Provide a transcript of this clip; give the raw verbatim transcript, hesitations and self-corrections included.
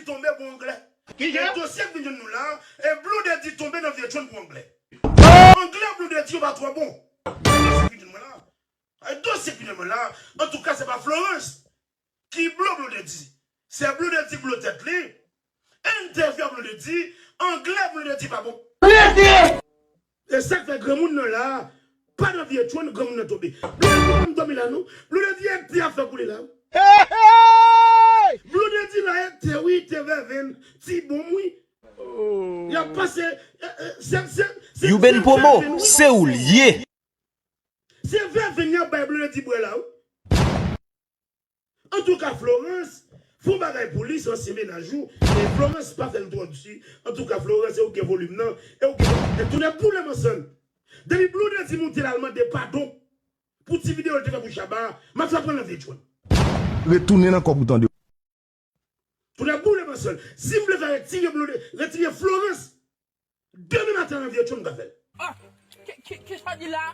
Tonbe pou anglè. E dosye k vin jwenn nou la, e Blondedy tonbe nan vye tchwenn pou anglè. Anglè Blondedy yo pa twò bon. Dosye k vin jwenn mwen la. E dosye k vin jwenn mwen la, antouka se pa Florence ki blo Blondedy. Se Blondedy k blo tèt li. Entèvyou a Blondedy, anglè Blondedy pa bon. E sa k fè granmoun nan la, pa nan vye tchwenn granmoun nan tonbe. Blondedy pa dòmi la non. Blondedy èk tè ap fè koule la. Blondedy la èk tè wi, tè vèvenn, ti bonm wi. Y ap pase, e, e, se, se, se, Youben se Promo, vèvenn, wi. Se ou l ye. Se vèvenn y ap bay Blondedy bwè la wi. Antouka, Florence, fè yon bagay pou li, se ansyen mennaj ou. E Florence pa fè l twò di. Antouka, Florence, e ou gen volim nan. E ou gen. E tounen boule mansann. Depi Blondedy moute l al mande padon pou ti videyo l te fè pou Shabba, m ap fè pran nan vye tchwenn. Retounen nan kòb ou tande. Tounen boule mansann. Si m vle fè retire Blondedy, retire Florence, demen maten nan vye tchwenn m ka fè l. Ah, ki, ki, ki sa di la?